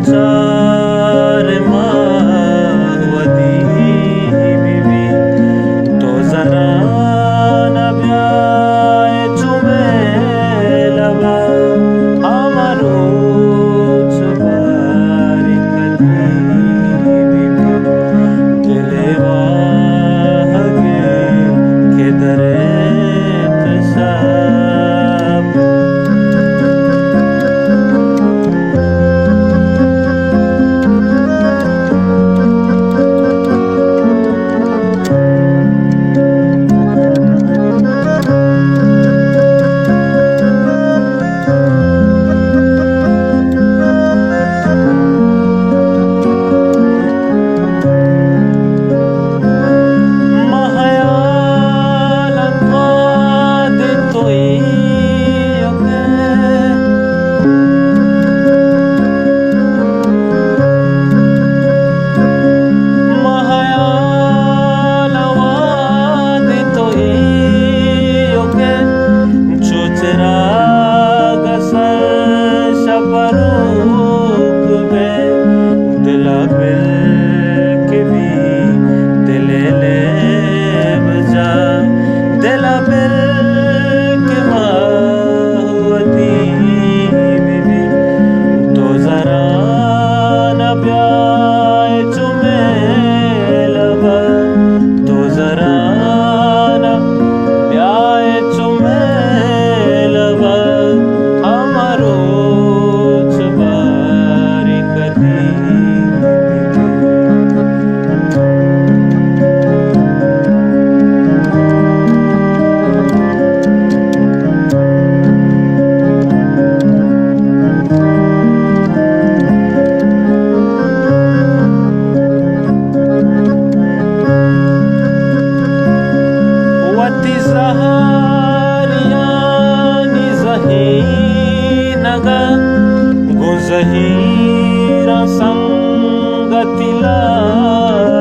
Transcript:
چار ماہ ودی بی بی، تو زران بیائے چو مئے لبا، ہما روچ باری کدی بی بی، دل واہگے کہ درے تشاپ۔ مہیال واد توئی مہیال واد توئی کہ چو چراگ سر شپ روک بے، دل ءَ بل کہ بی، دل ءِ لیب جا، دل ءَ بل کہ ماہ وتی بی بی، تو زران بیائے چو مئے لبا، تو زران بیائے چو مئے لبا، ہما روچ باری کدی۔ وتی زہریانی زہینگ ءَ گوں زہیراں سنگتی لاپ